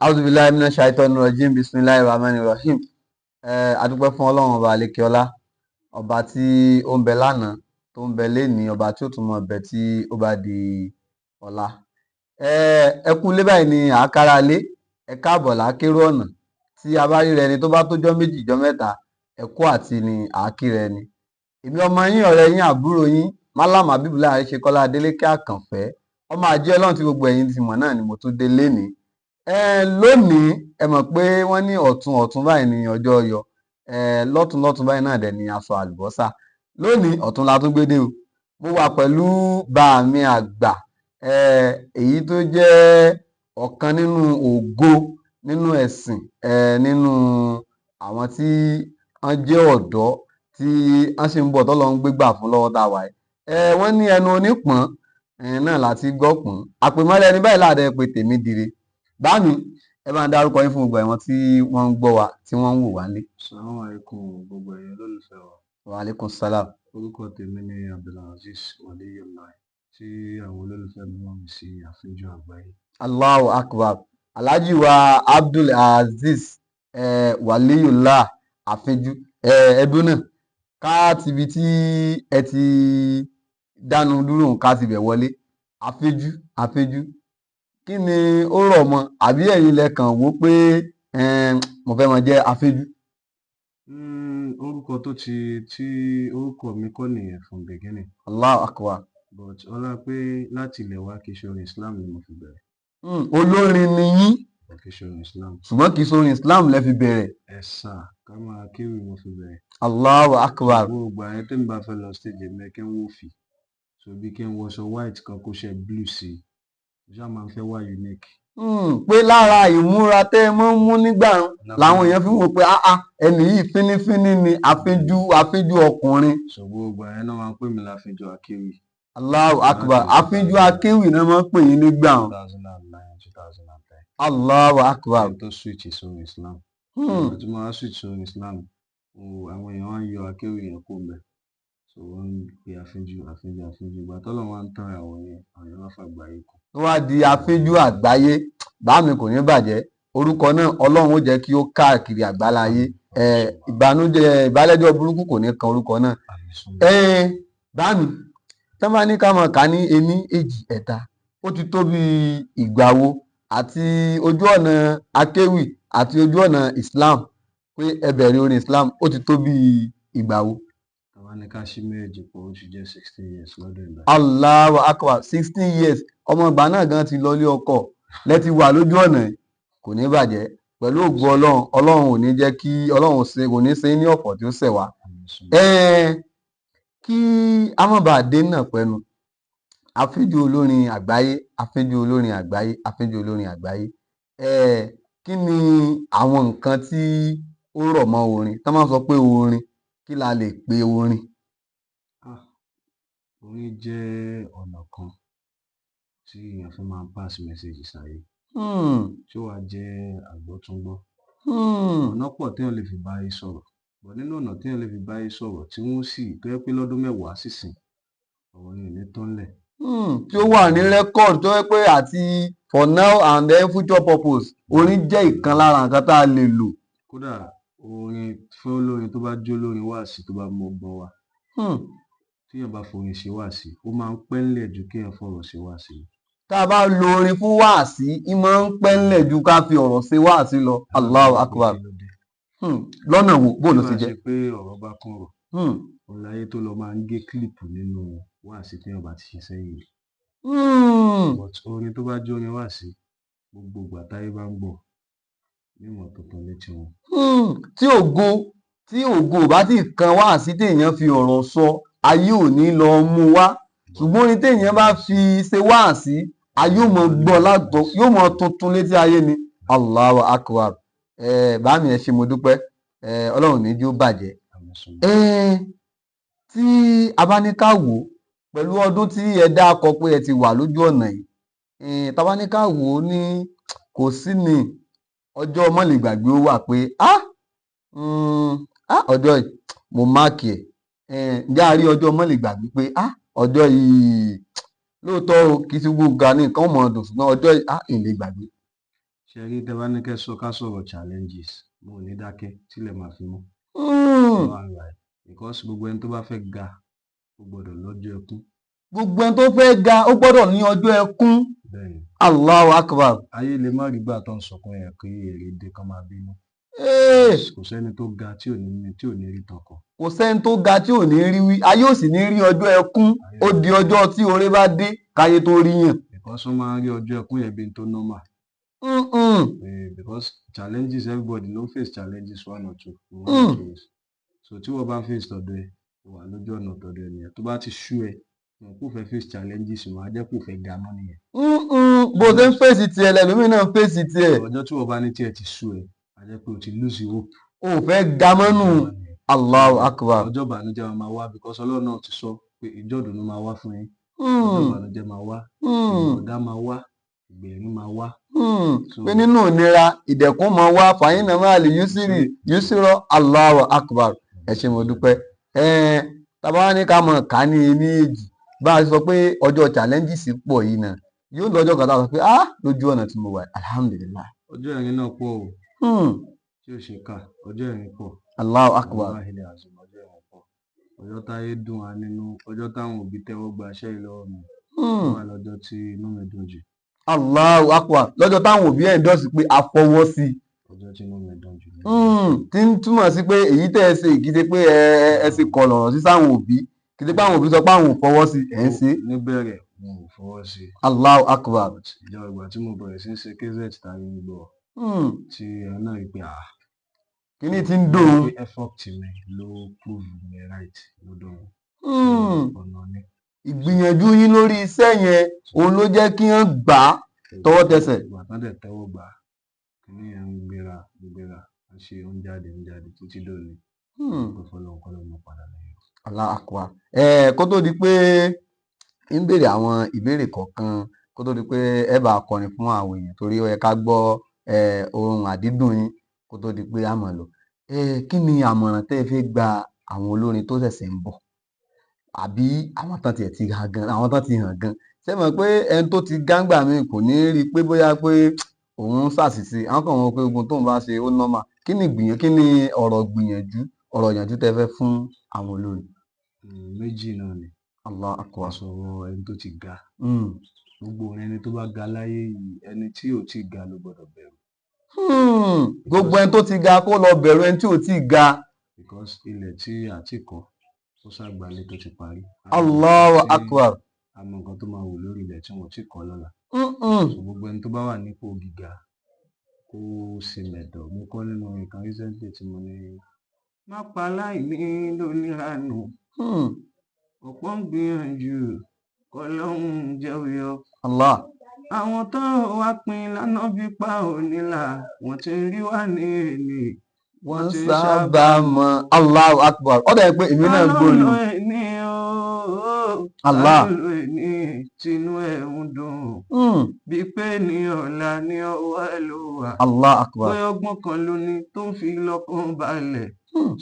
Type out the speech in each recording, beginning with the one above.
Auzubillahi minash shaitani rajim. Bismillahir rahmanir rahim. A dúpẹ́ fún Ọlọ́run ọba àlekèọlá, ọba tí ó ń bẹ lánàá, tó ń bẹ lénìí, ọba tí ó tún mọ bẹ tí ó bá di ọ̀la. Ẹ kú ilé báyìí ní àákárá ilé, ẹ káàbọ̀ lákérò ọ̀nà. Tí a bá ríra ẹni tó bá tójọ́ 2 jọ́ 3, ẹ kú àti ní àákíra ẹni. Èmi ọmọ yín, ọ̀rẹ́ yín, àbúrò yín, Mallam Habibullah Àríṣekọ́lá Adélékè Àkànfẹ́, ọmọ àjẹ́ Ọlọ́run tí gbogbo ẹ̀yin ti mọ̀ náà ni mo tún dé lénìí. Lónìí ẹ mọ̀ pé wọ́n ní ọ̀tún ọ̀tún báyìí ní ọjọ́ yọ, lọ́tún lọ́tún báyìí náà dẹ̀ ní aṣọ àlùbọ́sà. Lónìí ọ̀tún la tún gbé dé o. Mo wà pẹ̀lú bàámi àgbà, èyí tó jẹ́ ọ̀kan nínú ògo nínú ẹ̀sìn, nínú àwọn tí wọ́n jẹ́ ọ̀dọ́ tí wọ́n sì ń bọ̀ tọ́lọ́run ń gbégbà fún lọ́wọ́ tá a wà yìí. Wọ́n ní ẹnu onípọ̀n náà láti gbọ́ pọ̀n. Àpèmọ́lẹ̀ ẹni báyìí láàdẹ pé tèmi dire. Báàmí, ẹ bá ń dárúkọ yín fún gbogbo àwọn tí wọ́n ń gbọ́ wa, tí wọ́n ń wò wá nílé. Assalamu alaikum gbogbo ẹ̀yin olólùfẹ́ wa. Wa alaikum salam. Orúkọ tèmi ni Abdulazeez Waliyullah, tí àwọn olólùfẹ́ mi mọ̀ mí sí Àfínjú Àgbáyé. Allahu Akbar. Alhaji wa Abdulazeez Waliyullah Àfínjú. Ẹdún náà ká tibi tí ẹ ti dánu dúró, ká ti bẹ̀ wọlé. Àfínjú, Àfínjú, kí ni ó rọ̀ mọ́? Àbí ẹ̀yin lẹ kàn wò pé mo fẹ́ máa jẹ́ Àfínjú? Orúkọ tó ti tí orúkọ mi kọ́ nìyẹn from beginning. Allahu Akbar. But ọlá pé láti ilẹ̀ wá, kì í ṣe orin Islam ni mo fi bẹ̀rẹ̀. Olórin ni yín. Kì í ṣe orin Islam. Ṣùgbọ́n kì í ṣe orin Islam lẹ fi bẹ̀rẹ̀. Ẹ̀sà ká máa kéwì mo fi bẹ̀rẹ̀. Allahu Akbar. Gbogbo ìgbà yẹn tẹ́mi bá fẹ́ lọ stage, èmi kí n wò fì. So bí kí n wọṣọ white kan kó ṣe blue sí i. Mo ṣáà máa ń fẹ́ wá unique. Pé lára ìmúra tẹ́ ẹ mọ́ ń mú nígbà làwọn èèyàn fi ń wò pé ah ah, ẹni yìí fínífíní ni, àfínjú, àfínjú ọkùnrin. So gbogbo ìgbà yẹn náà máa ń pè mí láfínjú akéwì. Allahu Akbar. Àfínjú akéwì náà máa ń pè yín nígbà. 2009, 2010. Allahu Akbar. Kí n tó switch sórí Islam. Ìgbà tí mo wá switch sórí Islam, àwọn èèyàn wá ń yọ akéwì yẹn kúrò ńbẹ̀. So wọ́n ń pe àfínjú, àfínjú, àfínjú. Ìgbà tọ́lọ́run wá ń tán àwọn yẹn, àwọn èèyàn wá fàgbáyé kù. Ó wá di Àfínjú Àgbáyé. Báàmí, kò ní bàjẹ́. Orúkọ náà, Ọlọ́run ó jẹ́ kí ó káàkiri àgbáláyé. Ìbànújẹ́ ìbálẹ́jọ́ burúkú kò ní kan orúkọ náà. Báàmí, tí wọ́n bá ní ká máa kà ní ení, èjì, ẹ̀ta, ó ti tó bí ìgbà wo àti ojú ọ̀nà akéwì àti ojú ọ̀nà Islam pé ẹ bẹ̀rẹ̀ orin Islam, ó ti tó bí ìgbà wo? Àwa ní ká ṣí méjèèjì pọ̀, ó ti jẹ́ 16 years lọ́dún ìgbà. Allahu Akbar, 16 years. Ọmọ ìgbà náà gan ti lọlé ọkọ lẹ ti wà lójú ọ̀nà yìí. Kò ní bàjẹ́ pẹ̀lú ògo Ọlọ́run. Ọlọ́run ò ní jẹ́ kí Ọlọ́run ṣe kò ní ṣe ní ọ̀pọ̀ tí ó ṣẹ̀ wá. Kí a má bàa dé náà pẹ̀lú Àfínjú olórin àgbáyé, Àfínjú olórin àgbáyé, Àfínjú olórin àgbáyé, kí ni àwọn nǹkan tí ó rọ̀ mọ́ orin? Tí wọ́n bá sọ pé orin, kí la lè pe orin? Ah, orin jẹ́ ọ̀nà kan tí èèyàn fi máa ń pass message sáyé. Tí ó wá jẹ́ àgbọ́túngbọ́. Ọ̀nà pọ̀ tí èèyàn lè fi bá ayé sọ̀rọ̀. But nínú ọ̀nà tí èèyàn lè fi bá ayé sọ̀rọ̀ tí wọ́n sì tó jẹ́ pé lọ́dún 10 sísìn, ọ̀rọ̀ yẹn ò ní tán lẹ̀. Tí ó wà ní record, tó jẹ́ pé àti for now and then future purpose, orin jẹ́ ìkan lára nǹkan tá a lè lò. Kódà orin fún olórin tó bá jó olórin wáàsí, tó bá mú ọgbọ́n wá. Tí èèyàn bá forin ṣe wáàsí, ó máa ń pẹ́ ńlẹ̀ ju kí èèyàn fọ̀rọ̀ ṣe wáàsí lọ. Tá a bá lo orin fún wáàsí, í máa ń pẹ́ ńlẹ̀ ju ká fi ọ̀rọ̀ ṣe wáàsí lọ. Allahu Akbar. Kí ló dé? Lọ́nà wo? Bó ló Tó ṣe bá jẹ́? ṣe pé ọ̀rọ̀ bá kàn ọ̀rọ̀, òun láyé tó lọ máa ń gé clip nínú wáàsí tí èèyàn bá ti ṣe sẹ́yìn. But orin tó bá jó orin wáàsí, gbogbo ìgbà táyé bá ń gbọ́, ní ìwọ̀n tuntun létí wọn. Tí ògo ò bá tí kan wáàsí téèyàn fi ọ̀rọ̀ sọ, ayé ò ní lọ mú wá. Ṣùgbọ́n orin téèyàn bá fi ṣe wáàsí, ayé ò mọ gbọ́ lágbọ́, yóò mọ tuntun létí ayé ni. Allahu Akbar. Báàmì, ẹ ṣé, mo dúpẹ́. Ọlọ́run ní jí ó bàjẹ́. Àmín sùn. Tí a bá ní ká wò ó pẹ̀lú ọdún tí ẹ dákọ pé ẹ ti wà lójú ọ̀nà yìí, tá a bá ní ká wò ó ní kò sí ní ọjọ́ mọ́lẹ̀gbàgbé, ó wà pé ah, ah, ọjọ́ yìí mo mark ẹ̀. Ǹjẹ́ a rí ọjọ́ mọ́lẹ̀gbàgbé pé ah, ọjọ́ yìí lóòótọ́ o, kì í ṣe gbogbo nǹkan ní nǹkan ó mọ̀ dùn, ṣùgbọ́n ọjọ́ yìí, ah, ìn lè gbàgbé? Ṣe rí, tẹ́ bá ní kẹ́ sọ ká sọ̀rọ̀ challenges, mo ò ní dákẹ́ tílẹ̀ máa fi mọ́. Wàláhì, because gbogbo ẹni tó bá fẹ́ ga, ó gbọ́dọ̀ lọ́jọ́ ẹkún. Gbogbo ẹni tó fẹ́ ga, ó gbọ́dọ̀ ní ọjọ́ ẹkún. Bẹ́ẹ̀ni. Allahu akbar. Ayé lè má rí gbà tó ń sọkún yẹn kí èrè dé kán máa bínú. Kò sẹ́ni tó ga tí ò ní tí ò ní rí tọkọ. Kò sẹ́ni tó ga tí ò ní rí wí, ayé ò sì ní rí ọjọ́ ẹkún. Ó di ọjọ́ tí oore bá dé káyé tó rí yàn. Because wọ́n máa ń rí ọjọ́ ẹkún yẹn bí n tó normal. Because challenges, everybody ló face challenges one or two in one or two ways. So tí wọ́n bá face tọ̀dọ̀ ẹ, ó wà lójú ọ̀nà tọ̀dọ̀ ẹ nìyẹn. Tó bá ti sú ẹ, wọn kò fẹ́ face challenges wọn, á jẹ́ kó fẹ́ ga mọ́ nìyẹn. Bó ṣe ń fèsì tiẹ̀ lẹ́lòmíì náà ń fèsì tiẹ̀. Ọjọ́ tí wọ́n bá ní tiẹ̀ ti sú ẹ, á jẹ́ pé o ti lose hope. O ò fẹ́ ga mọ́nù. Allahu akbar. Ọjọ́ ìbànújẹ́ máa wá, because Ọlọ́run náà ti sọ pé ìjọ́ ìdùnnú máa wá fún yín. Ọjọ́ ìbànújẹ́ máa wá, ìgbọ̀dá máa wá, ìgbẹ̀rín máa wá. Pé nínú ìnira ìdẹ̀kùn máa wá, fàyínà máa lè yúsírì yúsírọ̀. Allahu akbar. Ẹ ṣé, mo dúpẹ́. Tá bá wá ní ká mọ̀ ká ní ní èjì, bá a sọ pé ọjọ́ challenges pọ̀ yìí náà, yóò lọ́jọ́ kan tá a sọ pé ah, lójú ọ̀nà tí mo wà, alhamdulillah. Ọjọ́ ẹ̀rín náà pọ̀ o, tí ò ṣe kà, ọjọ́ ẹ̀rín pọ̀. Allahu akbar. Wàláhì azim, ọjọ́ ẹ̀rín pọ̀. Ọjọ́ táyé dùn á nínú, ọjọ́ táwọn òbí tẹ́wọ́ gba iṣẹ́ yìí lọ́wọ́ mi, ó wà lọ́jọ́ tí inú mi dùn jù. Allahu akbar. Lọ́jọ́ táwọn òbí endorse pé a fọwọ́ sí i. Ọjọ́ tí inú mi dùn jù ni. Tí ń túmọ̀ sí pé èyí tẹ́ ẹ ṣe, kì í ṣe pé ẹ ṣe kọlọ̀rọ̀ sí sáwọn òbí, kì í ṣe pé àwọn òbí sọ pé àwọn ò fọwọ́ sí ẹ̀ ń ṣe. Níbẹ̀rẹ̀, wọn ò fọwọ́ sí. Allahu akbar. But ìjọ ìgbà tí mo bẹ̀rẹ̀ sí ń ṣe KZ tàbí ń gbọ́, tí ẹ náà rí pé ah, Kíní tí ń dùn. pé effort mi ló prove me right lọ́dọ̀ wọn. Ọ̀nà ni. Ìgbìyànjú yín lórí iṣẹ́ yẹn, òun ló jẹ́ kí wọ́n gbà á tọwọ́ tẹsẹ̀. Ìgbà tán dẹ̀ tẹ́wọ́ gbà á, kíní yẹn ń gbéra ń gbéra, ń ṣe, ó ń jáde ń jáde títí dòní. Dúpẹ́ fọ́lọ́run kọ́lọ́run má padà lẹ́yìn. Allahu akbar. Kó tó di pé ń béèrè àwọn ìbéèrè kọ̀ọ̀kan, kó tó di pé ẹ bá kọrin fún àwọn èèyàn, torí ó yẹ ká gbọ́ ohùn àdídùn yín kó tó di pé a máa lọ. Kí ni àmọ̀ràn tẹ́ ẹ fẹ́ gba àwọn olórin tó ṣẹ̀ṣẹ̀ ń bọ̀, àbí àwọn tán tiẹ̀ ti hàn gan, àwọn tán ti hàn gan? Ṣé ẹ mọ̀ pé ẹni tó ti gáǹgbà mi kò ní rí i pé bóyá pé òun ń ṣàṣìṣe, àwọn kan mọ̀ pé ogun tóun bá ṣe ó normal. Kí ni ìgbìyànjú, kí ni ọ̀rọ̀ gbìyànjú, ọ̀rọ̀ ìyànjú tẹ́ ẹ fẹ́ fún àwọn olórin? Méjì náà ni. Allahu akbar. Sọ̀rọ̀ ẹni tó ti ga. Gbogbo ẹni tó bá ga láyé yìí, ẹni tí ò tí ga ló gbọ́dọ̀ bẹ̀rù. Gbogbo ẹni tó ti ga kó lọ bẹ̀rù ẹni tí ò tí ga. Because ilẹ̀ tí a ti kọ́, ó ṣàgbálẹ̀ tó ti parí. Allahu akbar. A mọ nǹkan tó máa wù lórí ilẹ̀ tí wọ́n ti kọ́ lọ́la. So gbogbo ẹni tó bá wà nípò gíga kó ṣe mẹ̀dọ̀. Mo kọ́ nínú orin kan recently tí mo ní, má pa láìní lóníranù. Ọ̀pọ̀ ń gbìyànjú kọ́lọ́hún jẹ́ ó yọ. Allah. Àwọn tó wá pin lánàá bí pa ònílà, wọ́n ti rí wá ní èní. Wọ́n sábà mọ. Allahu akbar. Ó dà pé èmi náà gbórí. Ló ní o. Allah. Ló ní tinú ẹ̀ ń dùn. Bí pé ní ọ̀la ní ọwọ́ ẹ̀ ló wà. Allah akbar. Bóyá ọgbọ́n kan ló ní tó ń fi lọ́kàn balẹ̀.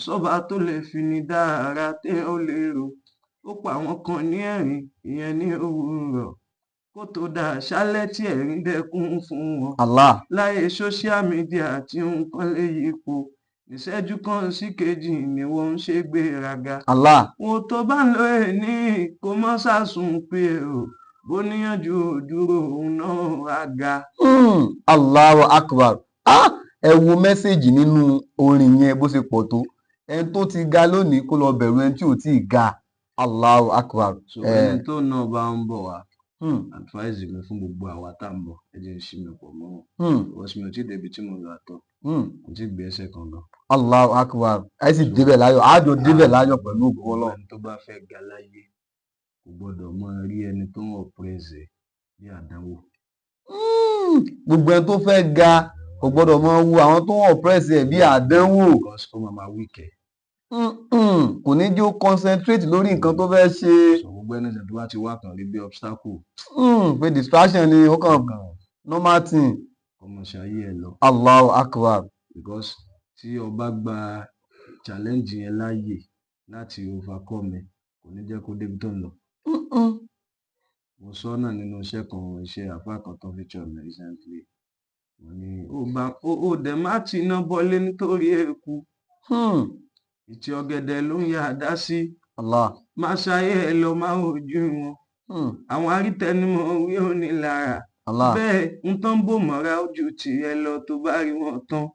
Sọ́ba tó lè fi ní dára tí ó lè rò. Ó pa àwọn kan ní ẹ̀rín, ìyẹn ní òwúrọ̀. Kó tó dà ṣálẹ̀ tí ẹ̀rín dẹ́kun fún wọn. Allah. Láyé social media tí nǹkan lè yípo. Ìṣẹ́jú kan sí kejì ni wọ́n ń ṣe gbéraga. Allah. Wo tó bá ń lo èní kó mọ́ sàsùn pé o, bó níyànjú dúró òun náà á ga. Allahu akbar. Ah, ẹ wo message nínú orin yẹn bó ṣe pọ̀ tó. Ẹni tó ti ga lónìí kó lọ bẹ̀rù ẹni tí ò tí ì ga. Allahu akbar. So ẹni tó náà bá ń bọ̀ wá, advice mi fún gbogbo àwa tá à ń bọ̀, ẹ jẹ́ n ṣí mi pọ̀ mọ́ wọn. Because mi ò tí ì débi tí mo lọ àtọ̀. Kò tí ì gbé ẹsẹ̀ kan gan. Allahu akbar. Ẹ sì débẹ̀ láyọ̀, àjọ débẹ̀ láyọ̀ pẹ̀lú ògo Ọlọ́run. Ẹni tó bá fẹ́ ga láyé kò gbọ́dọ̀ máa rí ẹni tó ń oppress ẹ̀ bí àdánwò. Gbogbo ẹni tó fẹ́ ga kò gbọ́dọ̀ máa wo àwọn tó ń oppress ẹ̀ bí àdánwò. Because ó máa máa weak ẹ̀. Kò ní jẹ́ ó concentrate lórí nǹkan tó fẹ́ ṣe. So gbogbo ẹni tó bá ti wá kàn rí bí obstacle. Pé distraction ni, ó kàn normal thing. Kó máa ṣe ayé ẹ lọ. Allahu akbar. Because tí o bá gba challenge yẹn láàyè láti overcome ẹ, kò ní jẹ́ kó débi tó ń lọ. Mo sọ náà nínú iṣẹ́ kan, iṣẹ́ àfáà kan tó feature mi recently. Wọ́n ní ó dẹ̀ má ti iná bọ́lé nítorí eku. Ìtì ọ̀gẹ̀dẹ̀ ló ń yà dá sí. Allah. Má ṣayé ẹ lọ, má ojú wọn. Àwọn arítẹnumọ́ wí ò ní lára. Allah. Bẹ́ẹ̀ ń tán bò mọ́ra ojú tìrẹ lọ tó bá rí wọn tán.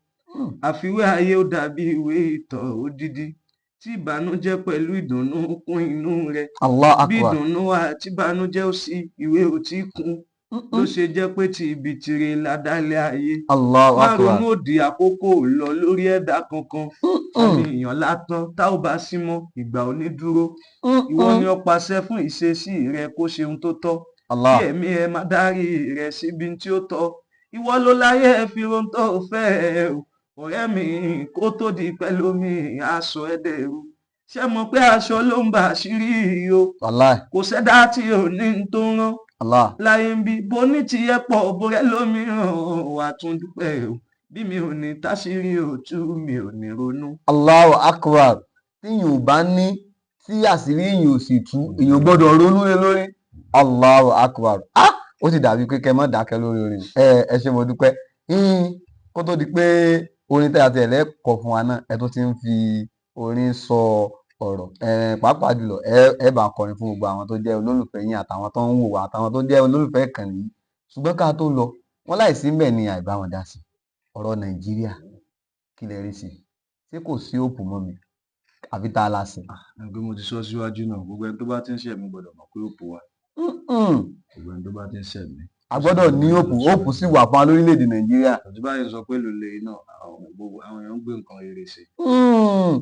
Àfiwé ayé ó dàbí ìwé ìtàn odidi tí ìbànújẹ́ pẹ̀lú ìdùnnú kún inú rẹ̀. Allah Bí akbar. ìdùnnú àti ìbànújẹ́ ó sí ìwé ò tí kún. Ló ṣe jẹ́ pé ti ibi tire ládálẹ̀ ayé. Allahu Má akbar. ronú òdì àkókò lọ lórí ẹ̀dá kankan. Àmì èèyàn látàn tá ò bá sí mọ́, ìgbà ò ní dúró. Ìwọ ni ó pàṣẹ fún ìṣesí rẹ kó ṣe ohun tó tọ́. Allah. Kí ẹ̀mí ẹ má dárí rẹ síbi tí ó tọ́. Ìwọ ló láyé ẹ fi ohun tó fẹ́ ẹ o. Ọ̀rẹ́ mi kó tó di pẹ̀lú mi aṣọ ẹ̀dẹ̀rú. Ṣé mọ̀ pé aṣọ ló ń bà àṣírí o? Wallahi. Kò sẹ́dá tí ò ní tó ń rán. Allah. Láyé ń bí bó ní tiẹ̀ pọ̀ bórẹ́ lómìíràn wà tún dúpẹ́ o. Bí mi ò ní táṣírí òtú mi ò ní ronú. Allahu akbar. Tí èèyàn ò bá ní, tí àṣírí èèyàn ò sì tú, èèyàn gbọ́dọ̀ ronú lé lórí. Allahu akbar. Ah! Ó sì dàbí pé kẹ́ má dákẹ́ lórí orin. Ẹ ṣé mo dúpẹ́. Kó tó di pé orin tẹ́ àti ẹ̀lẹ́ kọ fún wa náà, ẹ tún ti ń fi orin sọ ọ̀rọ̀. Pàápàá jùlọ, ẹ bá kọrin fún gbogbo àwọn tó jẹ́ olólùfẹ́ yín àtàwọn tó ń wò wá àtàwọn tó jẹ́ olólùfẹ́ ìkànnì yìí. Ṣùgbọ́n ká tó lọ, wọ́n láìsí ńbẹ̀ ni àìbá wọn dá sí. Ọ̀rọ̀ Nàìjíríà, kí lẹ rí sí? Ṣé kò sí òpù mọ́ mi? Àbí tá a la sìn? Ẹgbẹ́ mo ti sọ síwájú náà, gbogbo ẹni tó bá ti ń ṣẹ̀ mí gbọ́dọ̀ mọ̀ pé òpù wà. Gbogbo ẹni tó bá ti ń ṣẹ̀ mí. A gbọ́dọ̀ ní òpù, òpù sì wà fún wa lórílẹ̀-èdè Nàìjíríà. Àti báyìí sọ pé lòlẹ̀ iná, gbogbo àwọn èèyàn ń gbé nǹkan rere ṣe.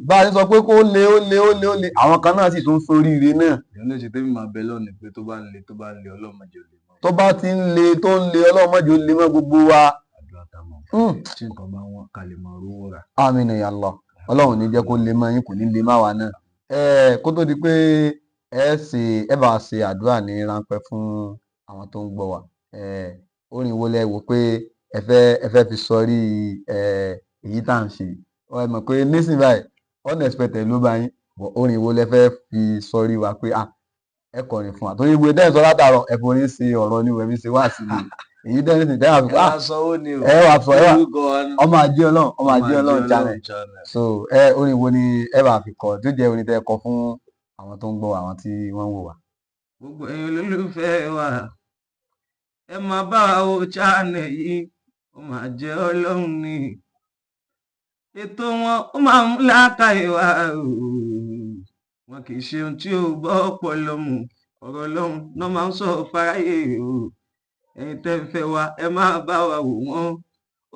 Bá a ṣe sọ pé kó le, ó le, ó le, ó le, àwọn kan náà sì tún soríire náà. Èèyàn lè ṣe tẹ́mi máa bẹ lọ́nà pé tó bá ń le, tó bá ń le, Ọlọ́run má jẹ́ ó le mọ́. Tó bá ti ń le, tó ń le, Ọlọ́run má jẹ́ ó le mọ́ gbogbo wa. Àdúrà tá a mọ̀ tí nǹkan bá wọ́n ká lè máa rówó rà. Àmín ya Allah. Ọlọ́run ní jẹ́ kó le mọ́ yín, kò ní le má wa náà. Kó tó di pé ẹ bá ṣe àdúrà ní ráńpẹ́ fún àwọn tó ń gbọ́ wa. Orin wo lẹ wò pé ẹ fẹ́ fi sọrí èyí tá à ń ṣe? Ẹ mọ̀ pé nísìnyí báyìí unexpected ló bá yín, but orin wo lẹ fẹ́ fi sọrí wa pé ẹ kọrin fún wa? Torí ìwé dẹ́yìn sọ látàárọ̀ ẹ forin ṣe ọ̀rọ̀ ni wẹ̀mí ṣe wá sí ni. Èyí dẹ́yìn sì dẹ́yìn àfikún. Ẹ wá sọ ó ní o. Ẹ wá sọ, ẹ wá ọmọ ajé Ọlọ́run, ọmọ ajé Ọlọ́run channel. So orin wo ni ẹ bá fi kọ tó jẹ́ orin tẹ́ kọ fún àwọn tó ń gbọ́, àwọn tí wọ́n ń wò wá? Gbogbo ẹ̀yin olólùfẹ́ wa, ẹ máa bá wa wo channel yìí, ó máa jẹ́ Ọlọ́run ni. Ètò wọn ó máa ń làákàyè wa o. Wọn kì í ṣe ohun tí ò gbọ́ ọpọlọ mu. Ọ̀rọ̀ Ọlọ́run náà máa ń sọ fáráyé o. Ẹ̀yin tẹ́ ń fẹ́ wa, ẹ máa bá wa wò wọ́n.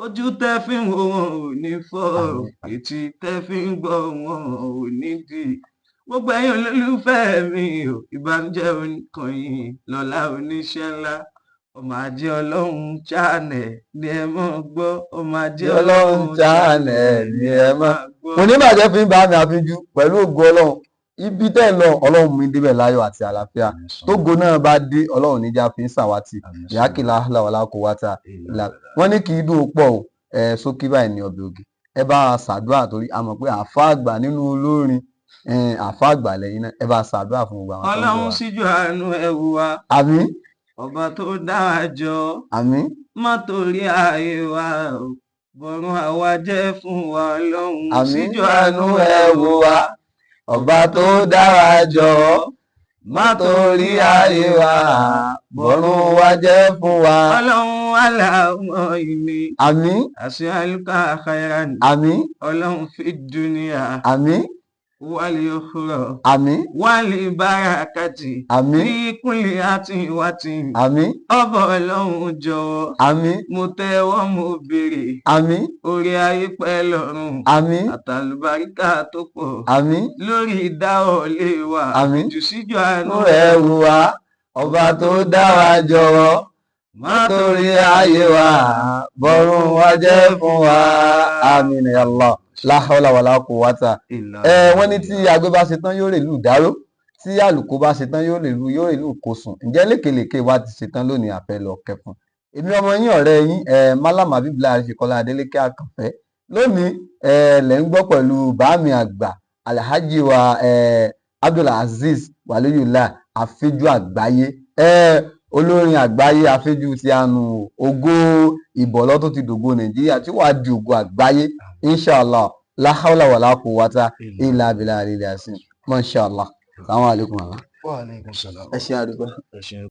Ojú tẹ́ fi ń wò wọ́n ò ní fọ́, etí tẹ́ fi ń gbọ́ wọ́n ò ní dì. Gbogbo ẹ̀yin olólùfẹ́ mi o, ìbànújẹ́ oníkànnì lọ́lá oníṣẹ́ ńlá. Ọmọ ajé Ọlọ́run channel ni ẹ mọ̀ gbọ́. Ọmọ ajé Ọlọ́run channel ni ẹ mọ̀. Kò ní bàjẹ́ fi ń bá mi àfijú pẹ̀lú ògo Ọlọ́run. Ibi tẹ́ lọ, Ọlọ́run mi débẹ̀ láyọ̀ àti àlàáfíà. Tógo náà bá dé, Ọlọ́run níjà fi ń ṣàwátì. Ìyákìlá làwàlá kò wá ta. Wọ́n ní kì í dùn pọ̀ o. Sókí báyìí ní ọbẹ̀ ògì. Ẹ bá a ṣàdúrà torí a mọ̀ pé àáfàá àgbà nínú olórin, àáfàá àgbà lẹ́yìn náà. Ẹ bá a ṣàdúrà fún gbogbo àwọn tó ń bọ̀ wá. Ọlọ́run síjú àánú ẹ wò wá. Àmín. Ọba tó dá wa jọ. Àmín. Má torí ayé wa o, bọ̀run àwa jẹ́ fún wa. Ọlọ́run síjú àánú ẹ wò wá. Ọba tó dá wa jọ, má torí ayé wa, bọ̀run wa jẹ́ fún wa. Ọlọ́run aláwọ̀ ìní. Àmín. Àṣẹ àlùkà khairan. Àmín. Ọlọ́run fi dúníà. Àmín. Wálé òkúrọ̀. Àmín. Wálé bárakàtì. Àmín. Ní kúnlẹ̀ àti ìwátì. Àmín. Ọba Ọlọ́run jọ̀wọ́. Àmín. Mo tẹ́wọ́ mo béèrè. Àmín. Orí ayé pẹ́ lọ́run. Àmín. Àtàlùbáríkà tó pọ̀. Àmín. Lórí ìdáwọlé wa. Àmín. Jù síjọ àánú ẹ wò wá. Ọba tó dá wa jọ̀wọ́, má torí ayé wa, bọ̀run wa jẹ́ fún wa. Àmín ya Allah. La hawla wala quwwata. Wọ́n ní tí agbé bá ṣe tán yóò rèlú ìdáró, tí àlùkò bá ṣe tán yóò rèlú kosùn. Ǹjẹ́ lékelèké wa ti ṣe tán lónìí àfẹ́ lọ kẹfun. Èmi ọmọ yín ọ̀rẹ́ yín Mallam Habibullah Àríṣekọ́lá Adélékè Àkànfẹ́. Lónìí lẹ́ ń gbọ́ pẹ̀lú bàámi àgbà Alhaji wa Abdulazeez Waliyullah Àfíjú Àgbáyé. Olórin àgbáyé afẹ́jú ti àánú, ògo ìbọ̀lọ́ tó ti dògo Nàìjíríà tí wàá di ògo àgbáyé, inshallah. La hawla wala quwwata illa billahi alil azim. Mashallah. Assalamu alaikum. Wa alaikum salam. Ẹ ṣe àdúgbò. Ẹ ṣeun.